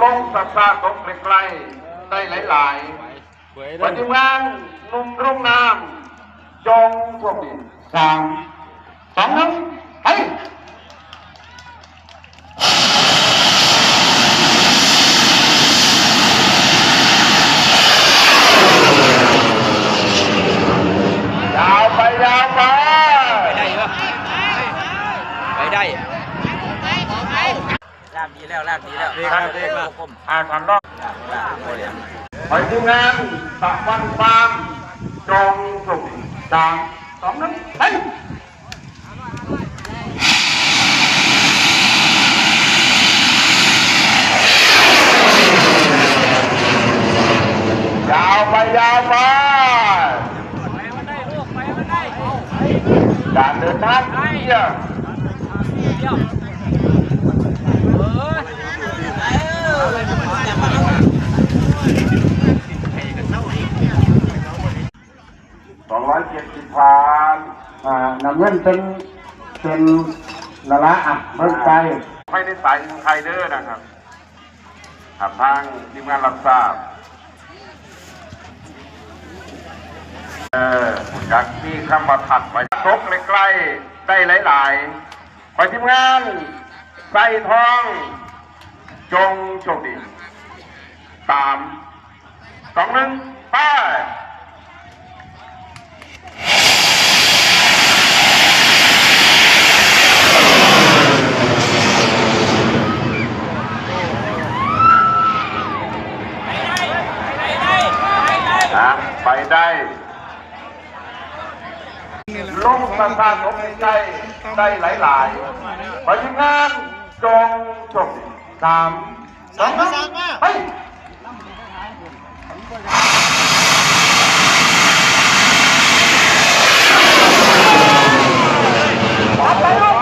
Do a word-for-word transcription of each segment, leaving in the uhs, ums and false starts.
ลงซาซาตกใกล้ๆได้หลายๆ เว้ย ไปทีมงานหนุ่มรุ่งนาม จงพวกนี้ สาม สอง หนึ่ง ไป ยาวไป ยาวไป ไปได้เหรอ ไปได้ ลากดีแล้ว ลากดีแล้ว เบรกครับ เบรกครับ อ่า ทางนอก ลาก ลาก ลาก ไปทีมงานตะวันฟาร์ม จงสุข สาม สอง หนึ่ง ไป ยาวไป ยาวไป การเดินทางเยี่ยม สองร้อยเจ็ดสิบ ผ่าน อ่า น้ำเงินเป็น เป็น นั่นละ อ่ะ เบิ่งไป ไม่ได้ใส่ไทยเด้อนะครับ ครับ ทางทีมงานรับทราบ เออ อยากมีคำว่าถัดไป ตกใกล้ๆได้หลายๆ ไปทีมงาน ใส่ทอง จงโชคดี สาม สอง หนึ่ง ไป อ่ะ ไปได้ ลงประสานอกใจได้หลายๆ ไปทีมงาน จงโชคดี สาม สอง หนึ่ง ไป ดันไปลูก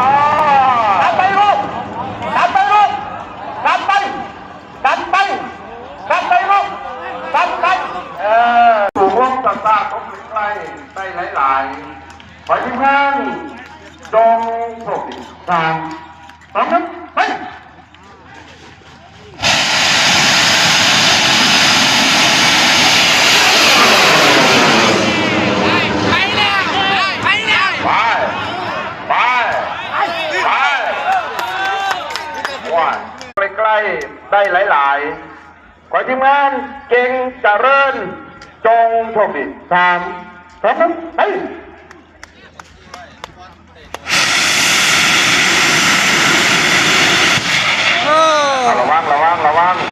ดันไปลูก ดันไปลูก ดันไป ดันไป ดันไปลูก ดันไป เออ สู่วงต่างๆ ผมถึงไกล ได้หลายๆ ขอทีมงาน จงโชคดี สาม สอง หนึ่ง ไป ไปแล้ว ไปแล้ว ไป ไป ไป ว้า ใกล้ๆ ได้หลายๆ ขอทีมงาน เก่งเจริญ จงโชคดี สาม สอง หนึ่ง ไป